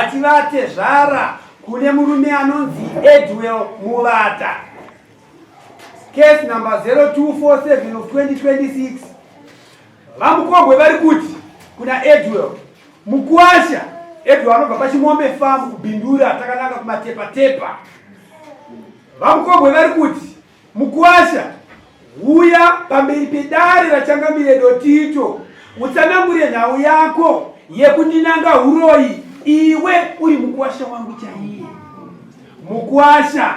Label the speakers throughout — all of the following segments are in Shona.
Speaker 1: Vachivatezvara kune murume anonzi Edwell Muvata. Case number 0247 of 2026. VaMukobwe vari kuti kuna Edwell Mukwasha. Edwell anobva paChimombe Farm kuBindura takananga kuMatepatepa. VaMukobwe vari kuti Mukuwasha, huya pamberi pedare raChangamire Dotito utsanangure nhau yako yekundinanga huroyi iwe uri mukuwasha wangu chaiye. Mukuwasha,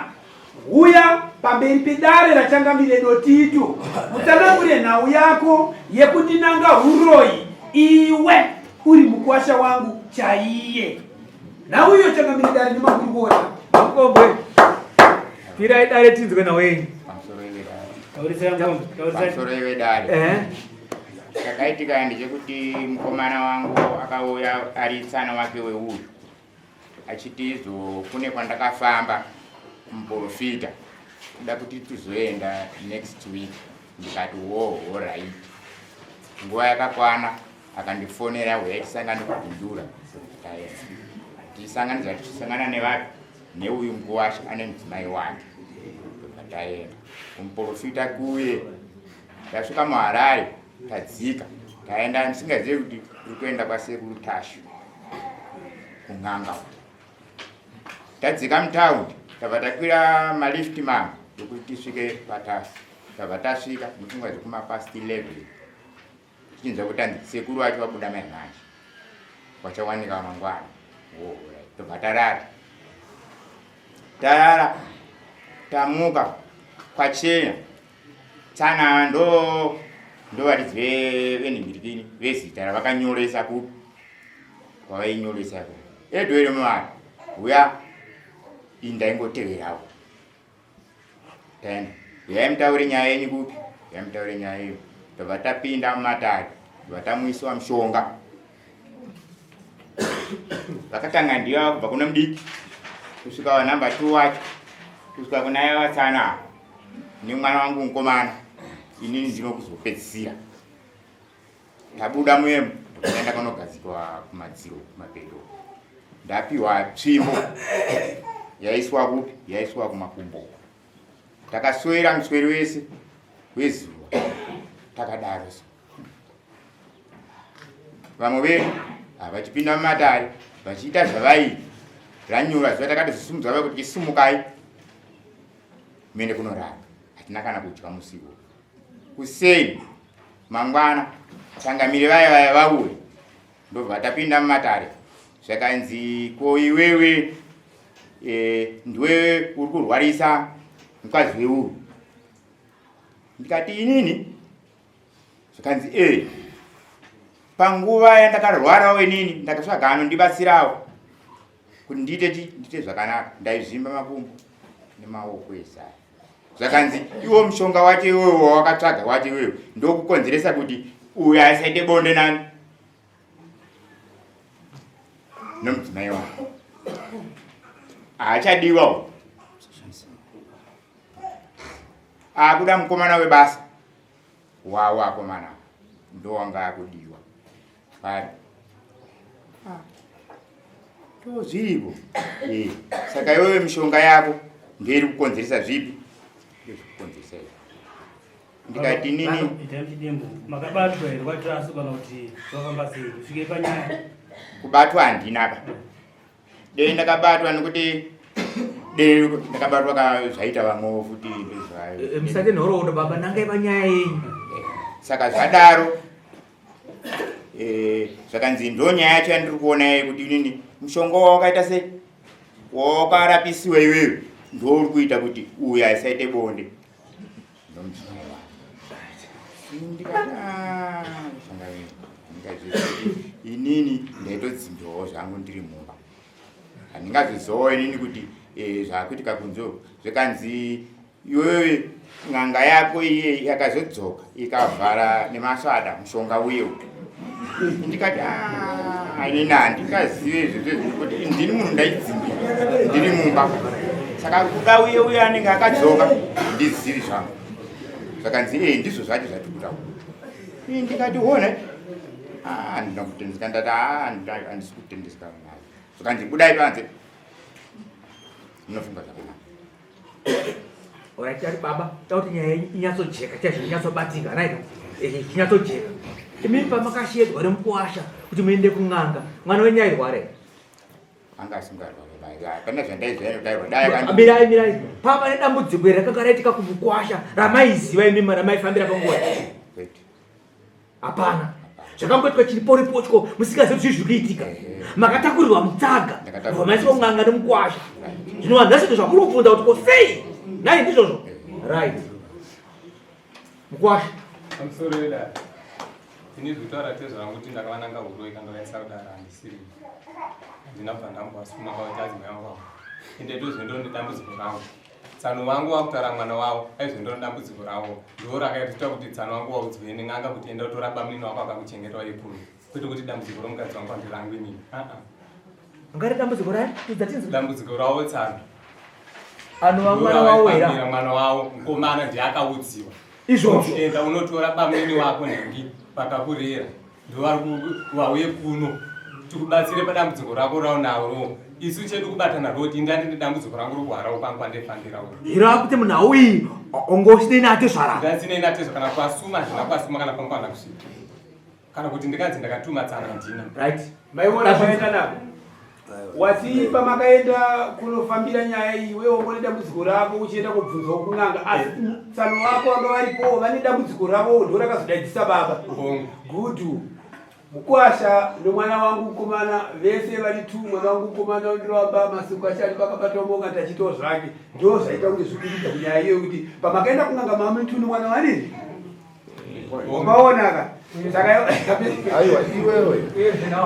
Speaker 1: huya pamberi pedare raChangamire Dotito utsanangure nhau yako yekundinanga huroyi iwe uri mukuwasha wangu chaiye. Nhau iyo changamire dare nemakurukota.
Speaker 2: Makombwe. Pirai dare tinzwe nhau yenyu.
Speaker 3: Pamusoro iwe dare.
Speaker 2: Eh.
Speaker 3: Chakaitika ndechekuti mukomana wangu akauya ari tsana wake weuyu achiti izo kune kwandakafamba kumuporofita kuda kuti tizoenda next week ndikati wo horait nguva yakakwana akandifonera huyai tisangane kubindura taenda tichisanganidza tichisangana nevapi neuyu mukuwasha ane mudzimai wake ndobva taenda kumuporofita kuye tasvika muharare tadzika taenda ndisingazive kuti uri kuenda kwasekuru tashu kun'anga tadzika mutaundi tabva takwira malift mamwe yokuti tisvike patashu tabva tasvika mupfungwa dzekumapast 11 tichinzwa kuti anzi sekuru vacho vabuda mai manje vachawanika mangwana tobva tarara tarara tamuka kwachena tsana ndo ndovaridzi venhingirikini vezita ravakanyoresa kupi kwavainyoresa edwere muvana uya indaingoteverawo Taenda. Uyai mutaure nyaya yenyu kupi? Uyai mutaure nyaya iyo. Tobva tapinda mumatare, tobva tamuisiwa mushonga. Vakatanga ndiyo kubva kuna mudiki kusvika wa number 2 wacho kusvika kuna yavatsana nemwana wangu mukomana inini ndinokuzopedzisira. Tabuda muyemo ndaenda kanogadzikwa kumadziro kumapeto ndapiwa tsvimbo yaiswa kupi yaiswa kumakumbo takaswera musweri wese wezuva takadaro so vamwe vedu havachipinda mumatare vachiita zvavaii ranyura zuva takati zvisumudza vava kuti isumukai muende kunorara hatina kana kudya musiwo kuseni mangwana changamire vaya vaya vauye ndobva tapinda mumatare zvakanzi ko iwewe e, ndiwe uri kurwarisa mukadzi weuru ndikati inini zvikanzi e panguva yandakarwarawo inini ndakatsvaga anondibatsirawo kuti ndiite chi ndiite zvakanaka ndaizvimba makumbo nemaoko esaya zvakanzi iwo mushonga wacho iwewe wawakatsvaga wacho iwewe ndokukonzeresa kuti uyo asaite bonde nani nomudzimai wake haachadiwa akuda mukomana webasa wawo akomana ndowanga akudiwa pari ah, tozviripo eh, saka iwewe mishonga yako ndoiri kukonzeresa zvipi ndozvikukonzeresa izvi ndikati nini
Speaker 4: makabatwa here kwatrasu kana kuti zvafamba sei kusvike panyaya
Speaker 3: kubatwa handina ka dei ndakabatwa nekuti dei ndakabatwa ka zvaita vamwewo futi ndezvayo
Speaker 2: eh, eh, musate nhoroondo baba nangai panyaya yenyu
Speaker 3: eh, saka zvadaro zvakanzi ndo nyaya yacho yandiri kuona yekuti inini mushonga wawakaita sei wawakarapisiwa iwewe ndo uri kuita kuti uyu asaite bonde ah, inini ndaitodzimbewo zvangu ndiri mumba handingazvizowo inini kuti eh, zvakuitika kunze uku zvikanzi iwewe n'anga yako iye yakazodzoka ikavhara nemasvada mushonga uye uyu ndikati ah, inini handingazive izvozvo zvekuti ndini munhu ndaidzimbira ndiri mumba saka kuda uye uye anenge akadzoka ndizivi zvangu zvakanzi e ndizvo zvacho zvatiri kutaura ii ndikati hona ah, handina kutendeseka ndati ah, handisi kutendeseka nayo. Zvikanzi budai panze. Munofunga zvakanaka.
Speaker 2: Alright, ari baba, tauti nyaya yenyu inyatsojeka chaizvo inyatsobatika, right? Eh, inyatsojeka. Imi pamakashedzwa nemukuwasha kuti muende kun'anga, mwana wenyu airwara here?
Speaker 3: Anga asingarwari mai. Hapana zvandaiziva inotaurwa. Dai akandi
Speaker 2: Mirai, mirai. Papa nedambudziko iri rakanga raitika kumukwasha ramaiziva imimi ramaifambira panguva iyi.
Speaker 3: Kwete.
Speaker 2: Hapana. Zvakangoitwa chiriporipotyo musingazivi kuti zvii zviri kuitika. Makatakurirwa mutsaga.
Speaker 3: Ndakatakurirwa.
Speaker 2: Maiswa kun'anga nemukwasha. Zvino vanhu nhasi ndizvo zvamuri kubvunza kuti ko sei? Nhai ndizvozvo? Right. Mukwasha.
Speaker 5: Pamusoro wedare. Ini zvekutaura tezvangu kuti ndakavananga huroyi kandavaisa kudare handisiri. Handina kubva ndambowasuma kwakuti adzimai vangu avo. Ende ndozvendoo nedambudziko rangu. Tsano vangu vakutaura mwana wavo aizvendoo nedambudziko ravo. Ndiwo rakaita kuti tsano vangu vaudzwe nen'anga kuti enda utora bamunini wako akakuchengeta uye kuno. Kwete kuti dambudziko romukadzi wangu handirangu inini. Ah ah.
Speaker 2: Ngari dambudziko rai? Tidza tinzwe.
Speaker 5: Dambudziko ravo tsano.
Speaker 2: Anova mwana wavo here?
Speaker 5: Mwana wavo mukomana ndiye akaudziwa.
Speaker 2: Izvozvo.
Speaker 5: Enda unotora bamweni wako nhingi vakakurera ndovari vauye kuno tikubatsire padambudziko rako raunaro isu chedu kubatana roti ini ndandine dambudziko rangu rokuharawo kwangu kwandefambira uko
Speaker 2: Hero akuti munhu uyi ongosinei natezvara.
Speaker 5: ndasinei natezvo kana kwasuma handina kwasuma kana kwangu handina kusvika kana kuti ndikanzi ndakatuma tsana handina
Speaker 2: Right.
Speaker 1: Maiona kwaenda nako. Wati pamakaenda kunofambira nyaya iyi iwewe wangone dambudziko rako uchienda kobvunzawo kun'anga asi tsano vako vanga varipowo vane dambudziko ravo ndo rakazodaidzisa baba. Gudu. Mukwasha nomwana wangu mukomana vese vari tu mwana wangu mukomana ndiramba masiku acho ari vakabata monga tachitawo zvake ndo zvaita kunge zvikuita kunyaya iyoyo kuti pamakaenda kun'anga mamutu nomwana wanini Umaona ka? Saka
Speaker 6: aiwa iwewe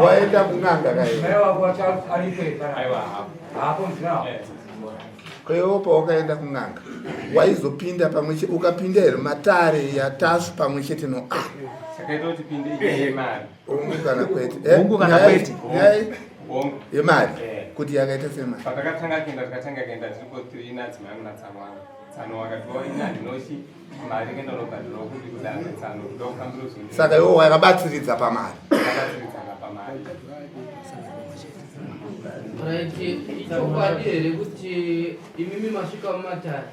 Speaker 6: waenda kun'anga ka iwe. Kwewo pawakaenda kun'anga waizopinda pamwe chete ukapinda here matare yaTasvu pamwe chete no a
Speaker 5: Chakaita kuti pinde yemari.
Speaker 6: Hongu kana kwete.
Speaker 2: Hongu kana kwete.
Speaker 6: Nyaya yemari kuti yakaita semari.
Speaker 5: Patakatanga kuenda takatanga kuenda tiripo 3 nadzimai munatsano wangu. Tsano wakatiwa ini handinochi mari kuenda unobhadhirawo kupi kudare tsano ndokufambira uzunde.
Speaker 6: Saka iwe wakabatsiridza pamari.
Speaker 5: Takabatsiridzana pamari.
Speaker 7: Right, ichokwadi here kuti imimi masvika mumatare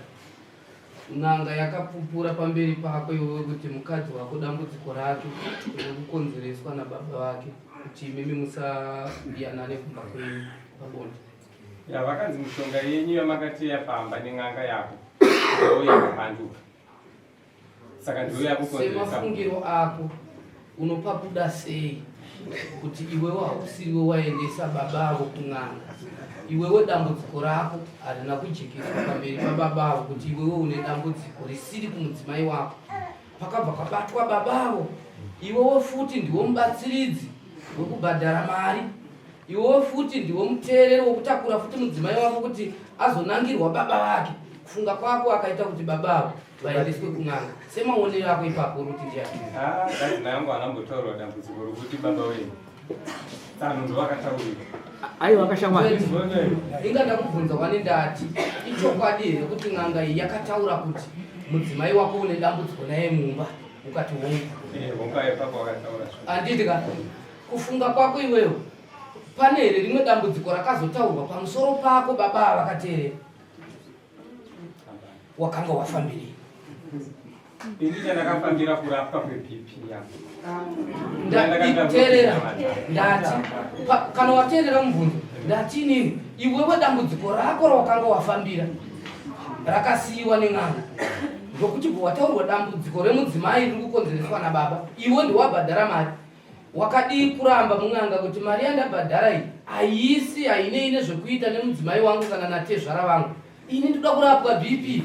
Speaker 7: n'anga yakapupura pamberi pako iwewe kuti mukadzi wako dambudziko rake riri kukonzereswa nababa vake kuti imimi musayanane kumba kwenyu pabonde?
Speaker 5: Ya vakanzi mishonga yenyu yamakateya pamba nen'anga yako ndo yakapanduka. Saka ndiyo yakukonzeresa.
Speaker 7: Semafungiro ako unopabuda sei kuti iwewe hausiriwe waendesa baba avo kun'anga iwewe dambudziko rako harina kujekeswa pamberi pababa avo kuti iwewe une dambudziko risiri kumudzimai wako pakabva kabatwa baba avo iwewe futi ndiwo mubatsiridzi wekubhadhara mari Iwewe futi ndiwe muteereri wokutakura futi mudzimai wako kuti azonangirwa baba vake. Kufunga kwako akaita kuti baba avo vaendeswe kun'anga. Semaonero ako ipapo uri kuti ndiani?
Speaker 5: Ah, kazina yangu anambotaurwa dambudziko rokuti baba wenyu. Tsano ndovakataurira.
Speaker 2: Aiwa akashamwari.
Speaker 7: Inga ndakubvunza wani ndati ichokwadi here kuti n'anga iyi yakataura kuti mudzimai wako une dambudziko naye mumba ukati hongu.
Speaker 5: Eh, hongu ayo ipapo wakataura.
Speaker 7: Handiti ka? Kufunga kwako iwewe pane here rimwe dambudziko rakazotaurwa pamusoro pako baba ava vakateerera? Wakanga wafambirei?
Speaker 5: Ini chandakafambira kurapwa kweBP yangu.
Speaker 7: Teerera, ndati kana wateerera mubvunzo ndati inini iwewe dambudziko rako rawakanga wafambira rakasiyiwa nen'anga ndokuti bva wataurwa dambudziko remudzimai riri kukonzereswa nababa iwe ndiwabhadhara mari Wakadii kuramba mun'anga kuti mari yandabhadhara iyi haisi hainei nezvekuita nemudzimai wangu kana natezvara vangu. Ini ndoda kurapwa BP.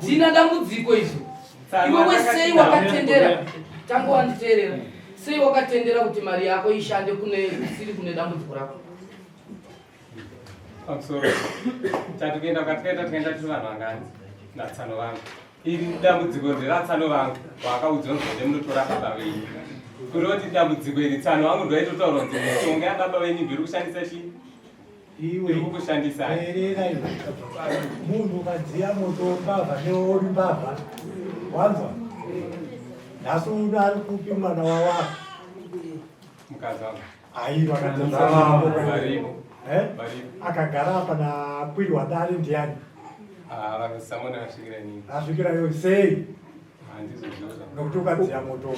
Speaker 7: Tina dambudziko izvo. Iwewe sei wakatendera? Tanga wanditeerera. Sei wakatendera kuti mari yako ishande kune isiri kune dambudziko rako?
Speaker 5: Pamusoro. Tatukuenda kwatikaenda tikaenda tiri vanhu vangani natsano vangu. Iri dambudziko nderatsano vangu vakaudzwa kunzi ende munotora baba venyu. Kureva kuti dambudziko iri tsano vangu ndoaitotaura kunzi mishonga yababa venyu ndiri kushandisa chii?
Speaker 8: Iwe
Speaker 5: Iri kukushandisa.
Speaker 8: Teerera iwe. Munhu ukadziya moto mbavha newe uri mbavha. Wanzwa? Nhasi uno ari kupi mwana wawako?
Speaker 5: Mukadzi wangu.
Speaker 8: Aiwa kana vavo.
Speaker 5: Variko.
Speaker 8: Eh? Akagara apa nakwirwa dare ndiani?
Speaker 5: Ah, vakasamona vasvikira nini?
Speaker 8: Asvikira yo sei?
Speaker 5: Handizoziva.
Speaker 8: Nokuti ukadziya moto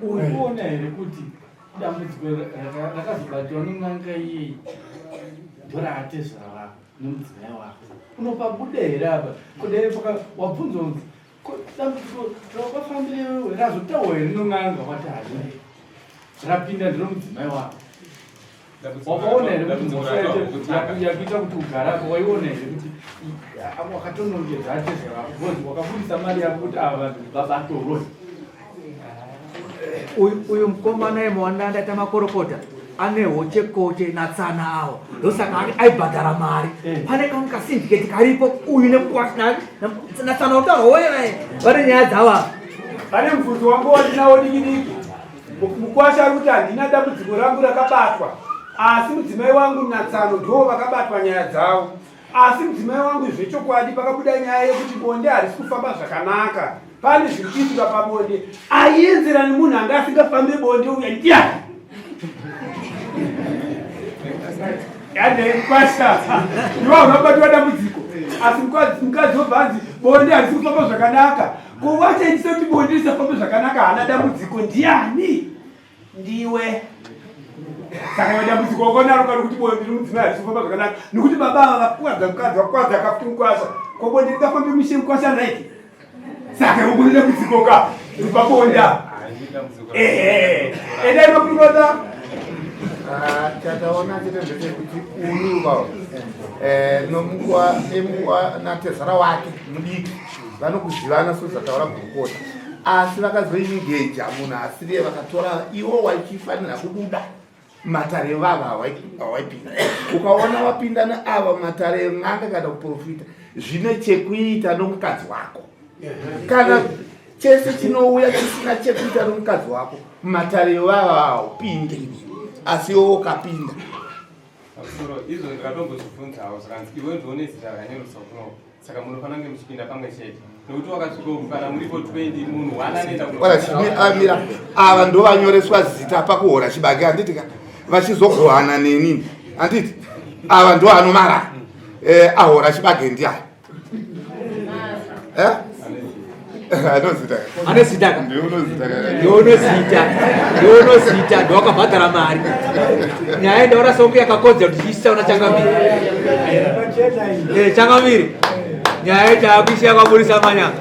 Speaker 9: Iwe uri kuona here kuti dambudziko rakazobatwa nen'anga iyeyi ndoraatezvara vako nemudzimai wako unopabuda here apa kudai paka wabvunzwa kunzi ko dambudziko rawakafambira iwewe razotaurwa here nen'anga wati hazvina rapinda ndiro mudzimai wako wakaona here kuti mhosva yakuita kuti ugarapo waiona here kuti wakatonongedza atezvara because wakabudisa mari yako kuti ava vanhu vabatorwe
Speaker 2: Uyu mukomana yemuwana ndaita makorokota ane hoche koche natsana awo, ndosaka aibhadhara mari. Pane kamwe kasyndicate karipo, uyu natsana utaura naye vane nyaya dzava.
Speaker 1: Pane mubvunzo wangu wandinawo diki diki. Mukwasha ari kuti handina dambudziko rangu rakabatwa, asi mudzimai wangu natsano ndo vakabatwa nyaya dzavo. Asi mudzimai wangu zvechokwadi pakabuda nyaya yekuti bonde harisi kufamba zvakanaka, pane zviri kuitika pabonde, aienzera nemunhu anga asingafambe bonde uya ndiani? Yande mukwasha ndiwa unobatwa dambudziko, asi mukadzi wobva anzi bonde harisi kufamba zvakanaka. Ko wachaitisa kuti bonde risafambe zvakanaka haana dambudziko ndiani? Ndiwe. Saka iwe dambudziko wakonaro kana kuti bonde rimudzimai harisi kufamba zvakanaka nekuti baba ava vakuwadza mukadzi, vakuwadza akafuti mukwasha, ko bonde ringafambe mushe mukwasha naiti? Saka iwe kune dambudziko ka ripabonda. Ehe, endai makurukota.
Speaker 6: Ah, chataona chete ndechekuti uyu vawo nomukwa nemukwa natezvara wake mudiki vanokuzivana sezvataura gurukota, asi vakazoengeja munhu asiriye, vakatora iwo wachifanira kubuda matare vava hawaipinda. Ukaona wapinda neava matare en'anga kana kuprofita, zvine chekuita nomukadzi wako. Kana chese chinouya chisina chekuita nomukadzi wako, matare vava haupinde, asi iwo ukapinda.
Speaker 5: Pamusoro izvo ndikatombozvibvunzawo, zvikanzi iwe ndione zita rakanyoresa kuno, saka munofanira kunge muchipinda pamwe chete nekuti wakasvika uku kana muripo 20 munhu one anoenda.
Speaker 6: Wala amira ava ndo vanyoreswa zita pakuhora chibage, handiti ka? Vachizogohana nenini, handiti? Ava ndo anomara ahora chibage ndiani? Eh? Anozita.
Speaker 2: Ane zita ka?
Speaker 6: Ndiwe unozita ka?
Speaker 2: Ndiwe unozita, ndiwe unozita, ndiwe wakabhadhara mari. Nyaya ndaona songe yakakodzera kuti chiisaona changamiri.
Speaker 8: Pachena iyi.
Speaker 2: Changamiri, nyaya yakuisiya kwaburisa manyanga.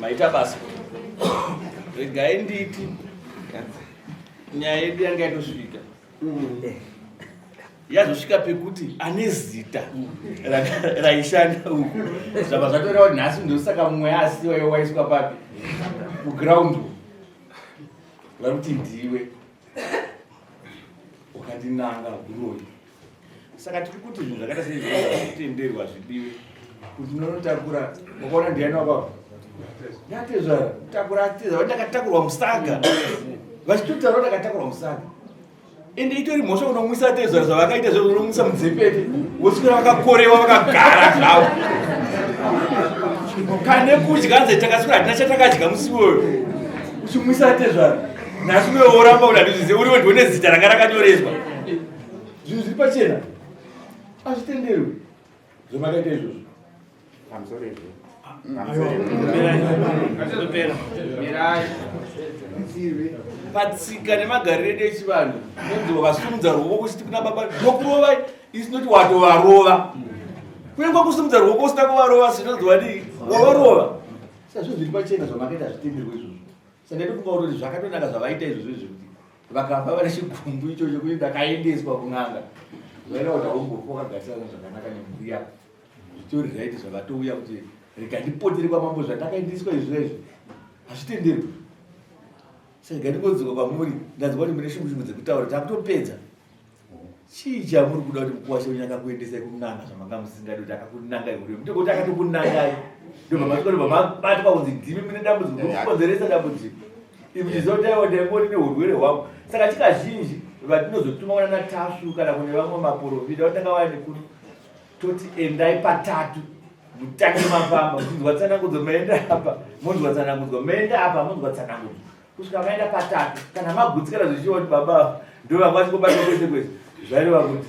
Speaker 10: Maita basa. Regai nditi nyaya yedu yanga yatosvika, yazosvika pekuti ane zita raishanda uku, zvabva zvatoreva kuti nhasi ndosaka mumwe asiwa iwo waiswa papi kuground. Vari kuti ndiwe ukandinanga huroyi, saka tiri kuti zvinhu zvakaita seizvozvo zvitenderwa zvidiwe kuti unonotakura. Wakaona ndiani wakapo? Natezvara takura tezvara, ndakatakurwa musaga, vachitotaura ndakatakurwa musaga. Ende itori mhosva unomwisa tezvara zvavakaita zvo, unomwisa mudzepete, woswera vakakorewa vakagara zvavo kane kudya nze takaswera hatina chatakadya musi iwoyo. Uchimwisa tezvara nhasi uye woramba kuti handizvizive, uriwe ndione zita ranga rakanyoreswa. Zvinhu zviri pachena, hazvitenderwi zvamakaita izvozvo.
Speaker 3: Pamusoro izvo.
Speaker 7: Topera.
Speaker 10: Patsika nemagariro edu echivanhu inonzi wakasumudza ruoko kuchiti kuna baba ndokurovai, isi noti watovarova. Kunyange kusumudza ruoko usina kuvarova, sinonzi wadii? Wavarova. Saka zvinhu zviri pachena, zvamakaita hazvitenderwe izvozvo. Saka ndatofunga kutoti zvakatonaka zvavaita izvozvo izvo, kuti vakafa vane chigumbu ichocho kuti ndakaendeswa kun'anga, zvaida kuti aumbofa wakagarisana zvakanaka nemhuri yako. Zvitori zvaiti zvavatouya kuti rega ndipotere kwamambo, zvandakaendeswa izvo izvi hazvitenderwi. Saka rega ndingodzoka kwamuri. Ndanzwa kuti mune shungu shungu dzekutaura, takutopedza. Chii chamuri kuda kuti mukuwasha wenyu akakuendesai kun'anga zvamanga musingadi kuti akakunangai uri ndekuti akatokunangai, ndobva masvika, ndobva mabatwa kunzi ndimi mune dambudziko, mukukonzeresa dambudziko imi muchiziva kuti aiwa ndaingori neurwere hwangu. Saka chikazhinji vatinozotuma kuna naTasvu kana kune vamwe maprofita vatanga vaya nekuno, toti endai patatu mutange mafamba muchinzwa tsanangudzo, maenda apa monzwa tsanangudzo, maenda apa monzwa tsanangudzo. Kusvika maenda patatu kana magutsikana zvichiwa kuti baba ndovanga vachikobatwa kwese kwese zvaireva kuti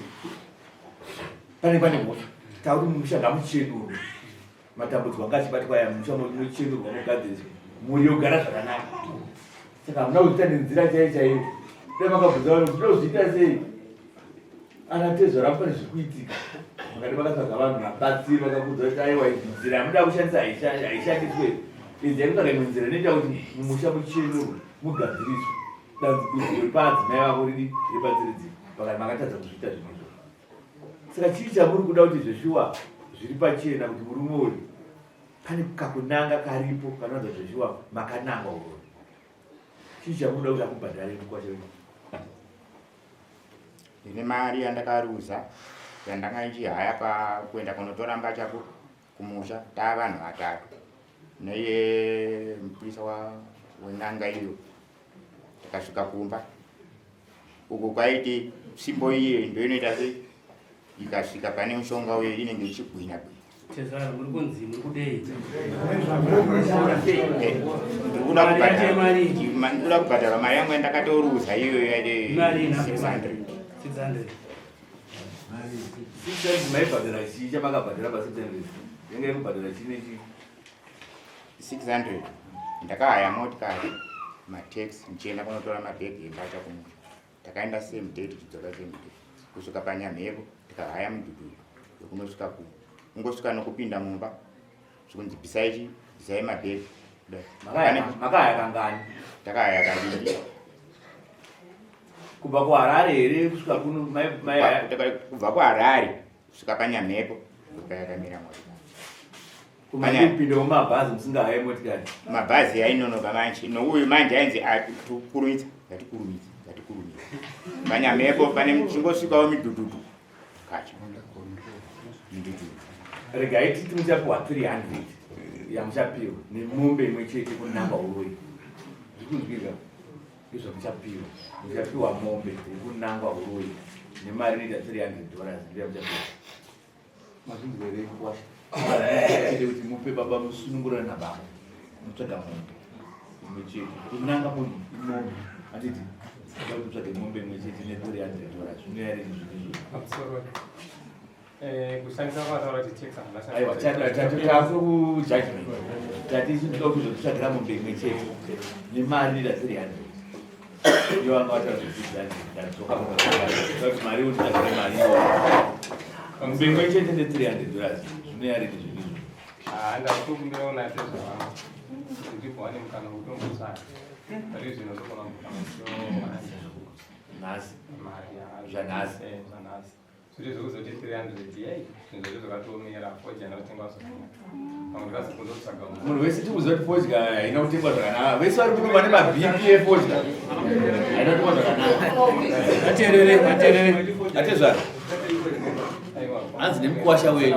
Speaker 10: pane pane mhosva. Takuti mumusha ngamuchenurwe. Matambudziko anga achibatwa aya mumusha muchenurwa mugadziriswa mhuri yogara zvakanaka. Saka hamuna kuzviita nenzira chaiyo chaiyo. Dai makabvunza vanhu kuti tinozviita sei? Ana tezvara pane zviri kuitika. Makati makatsvaga vanhu vabatsiri vakakuudza kuti aiwa idzi nzira yamuda kushandisa haishandiswe. Idzi yakutsvaga imwe nzira inoita kuti mumusha muchenurwe mugadziriswe. Dambudziko repaadzimai vako ridi ribatsiridzike. Pakati makatadza kuzviita zvinhu izvozvo. Saka chii chamuri kuda kuti zveshuwa zviri pachena kuti murume uyu pane kakunanga karipo kanoratidza zveshuwa makanangwa uroyi. Chii chamunoda kuti akubhadhare mukwasha wenyu?
Speaker 3: Ndine mari yandakaruza yandanga ndichihaya pakuenda kunotora mbatya kumusha taa vanhu vatatu neye mupurisa wen'anga iyo takasvika kumba uko kwaiti tsvimbo iye ndoinoita sei ikasvika pane mushonga uye inenge ichigwina gwina.
Speaker 4: Tezvara muri kunzi muri kudei?
Speaker 3: Ndikuda kubhadhara mari yangu yandakatoruza iyoyo yaite 600.
Speaker 4: 600.
Speaker 10: 600 maibhadhara chii chamakabhadhara pa 600? Yanga yekubhadhara chii nechii?
Speaker 3: 600 ndakahaya motikari mataxi ndichienda kunotora mabhegi embatya kumusha takaenda same day tichidzoka same day kusvika panyamhepo tikahaya mudhudhudhu wekunosvika ku ungosvika nokupinda mumba zvikunzi bvisai chi bvisai mabhegi
Speaker 10: makahaya kangani
Speaker 3: takahaya kaviri
Speaker 10: kubva kuharare here kusvika kuno
Speaker 3: kubva kuharare kusvika panyamhepo ndopayakamira motikari
Speaker 10: Kumapinda mumabhazi musingahaye motikari.
Speaker 3: Mabhazi ainonoka manje. Nouyu manje ainzi atikurumidza, ngatikurumidza, ngatikurumidza. Panyamhepo pane chingosvikawo midhudhudhu. Kacha. Midhudhudhu.
Speaker 10: Regai titi muchapiwa 300 yamuchapiwa nemombe imwe chete kunamba uroyi. Zvikunzwika ndizvamuchapiwa. Muchapiwa mombe yekunangwa uroyi nemari inoita 300 dollars ndiyo yamuchapiwa. Mazvinzwa here kuwasha? Chete kuti mupe baba musunungurane nababa. Mutsvaga mombe imwe chete. Kunanga munhu imombe. Handiti? Kuda kuti utsvage mombe imwe chete ne 300 dollars. Zvinoya rini zvinhu izvozvo?
Speaker 5: Pamusoro. Eh, kushandisa kwataura kuti tax
Speaker 10: handina Aiwa, tatu ku judgment. Tati isu tinoda kuzotsvagira mombe imwe chete nemari inoita 300. Iyo vanga vataura zvekuti ndadzoka kuti mari unotagire mari iyo. Mombe imwe chete ne 300 dollars. Zvinoya rini zvinhu izvo?
Speaker 5: Ah, ndakutokumbira una tezvara vangu. Ndibva nemukana wekutombotsvaga. Pari zvino togona mukana
Speaker 10: Nhasi.
Speaker 5: Mari
Speaker 10: Zvanhasi.
Speaker 5: Eh, zvanhasi. Zviri zvekuzoti 300 yei zvinhu zvacho zvakatoomera fodya haina kutengwa zvakanaka. Pamwe ndikazokundotsvaga munhu.
Speaker 10: Munhu wese tikuziva kuti fodya haina kutengwa zvakanaka. Vese vari kuno vane maBP efodya. Haina kutengwa zvakanaka.
Speaker 4: Aterere, aterere.
Speaker 10: Atezvara. Hanzi nemukuwasha wenyu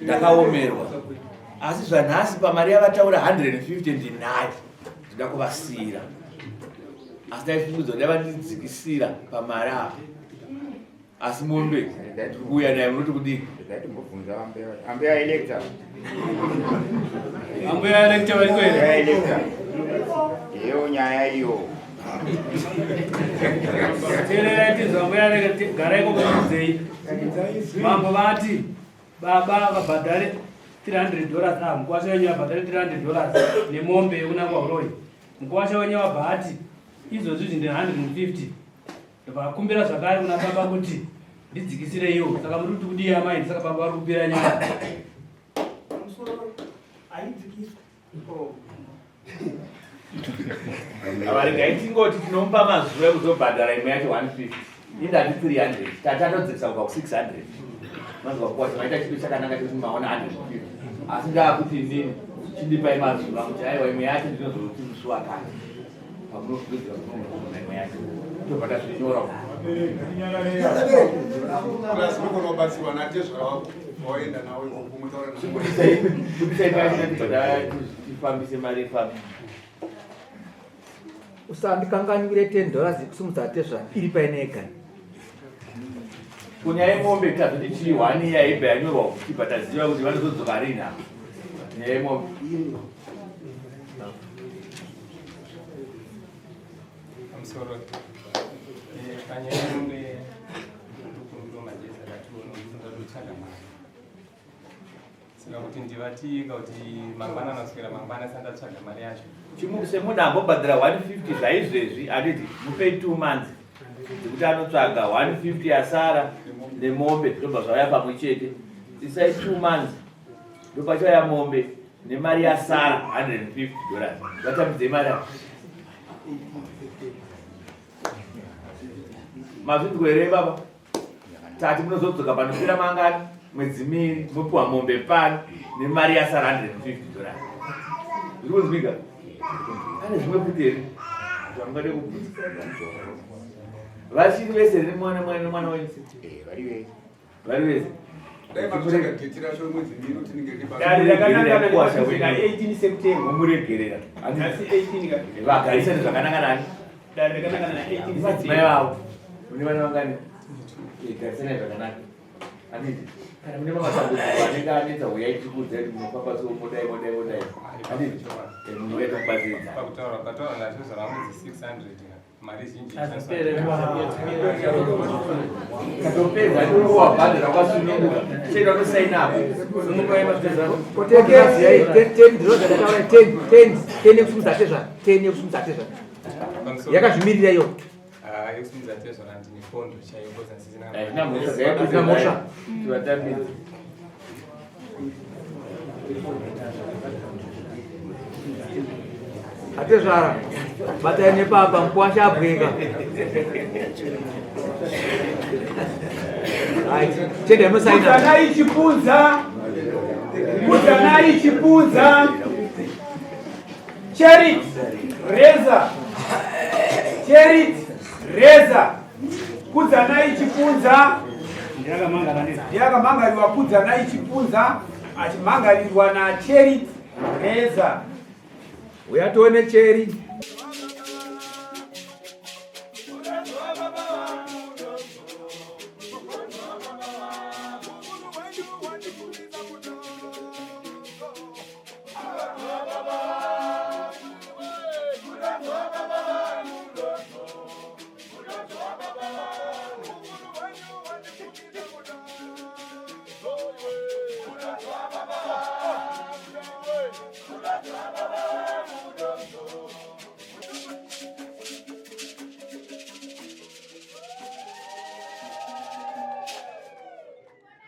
Speaker 10: ndakaomerwa. Asi zvanhasi pamari yavataura 150 ndinayo. Ndinoda kuvasiira. Asi ndaifungidzwa dai vandidzikisira pamari apa. Asi mombe kuuya naye munoti kudii?
Speaker 3: Ambuya Electa.
Speaker 4: Ambuya Electa variko here?
Speaker 3: Ambuya Electa. Iyo nyaya iyo.
Speaker 4: Teererai tinzwa ambuya Electa garai kokudzei. Mambo vati baba vabhadhare 300 dollars ah mukwasha wenyu abhadhare 300 dollars nemombe yekunangwa huroyi. Mukwasha wenyu wabva ati izvozvi izvi ndine 150 Ndobva zvakare kuna baba kuti ndidzikisireiwo. Saka muri kuti kudii amai? Saka baba vari kupira nyaya.
Speaker 1: Pamusoro haidzikiswi.
Speaker 10: Regai tingoti tinomupa mazuva ekuzobhadhara imwe yacho 150 indati 300 tatatodzikisa kubva ku600 mazuva kuwacha maita chido chakanaka chekuti maona 150 asi ndaakuti inini chindipai mazuva kuti aiwa imwe yacho ndinozoti musi wakati pamunopedza kunoona imwe yacho tobva tazvinyora
Speaker 6: unogona kubatsirwa natezvara wako waenda nawo kumutaura
Speaker 10: budisai pacho tifambise mari ifambe
Speaker 2: usandikanganwire 10 dollars yekusumudza tezvara iri paine ega
Speaker 10: kunyaya yemombe tazoti chii hwani iya ibva yanyorwa kuti taziva kuti vanozodzoka rini apa nyaya yemombe.
Speaker 5: Pamusoro eh, panyaya yemombe ndokumbira majezi akati unotsvaga mari saka kuti ndivatika kuti mangwana noswera mangwana sandatsvaga mari yacho.
Speaker 10: Chimukise munhu ambobhadhara 150 zvaizvezvi handiti mupei 2 months dzekuti anotsvaga 150 yasara nemombe zvobva zvauya pamwe chete isai 2 months ndopachauya mombe nemari yasara 150 dollars vatambidzei mari apo mazvinzwa here baba tati munozodzoka panopera mangani mwedzi miiri mopiwa mombe pano nemari yasara 150 dollars zviri kunzwika pane zvimwe futi here zvamungade kubvunza vachiri vese here mwana mwana nemwana wenyu
Speaker 3: eh, vari vese
Speaker 10: vari vese
Speaker 1: Dare rakanangana na 18 September.
Speaker 10: Mumuregerera. Vagarisane zvakanaka nani?
Speaker 1: Dare rakanangana na 18
Speaker 10: September. Vavo. Mune vana vangani? Eh, garisanai zvakanaka. Handiti? Kana mune matambudziko anenge anetsa huyai tikuudzai kuti munofamba so modai modai modai. Handiti? Eh, munhu uya tokubatsiridza.
Speaker 5: Pakutaura pataura nazvo zvavangu 600 mari zhinji
Speaker 10: katopedza wabhadhara kwasununguka chenda unosaina apo
Speaker 2: ten yekusumudza tezvara 10 yekusumudza tezvara yakazvimirira iyo.
Speaker 5: Ah, yekusimudza tezvara ndine fondo chaiyo because handisisina.
Speaker 2: Haina mhosva.
Speaker 10: Tivatambidze.
Speaker 2: Atezvara batai nepapa mukwasha abweka. Chenda musaina.
Speaker 1: Kudzanai Chipunza. Kudzanai Chipunza. Cherit Reza. Cherit Reza. Kudzanai Chipunza. Ndiakamhangarirwa Kudzanai Chipunza achimhangarirwa naCherit Reza.
Speaker 2: Uya tione cheri.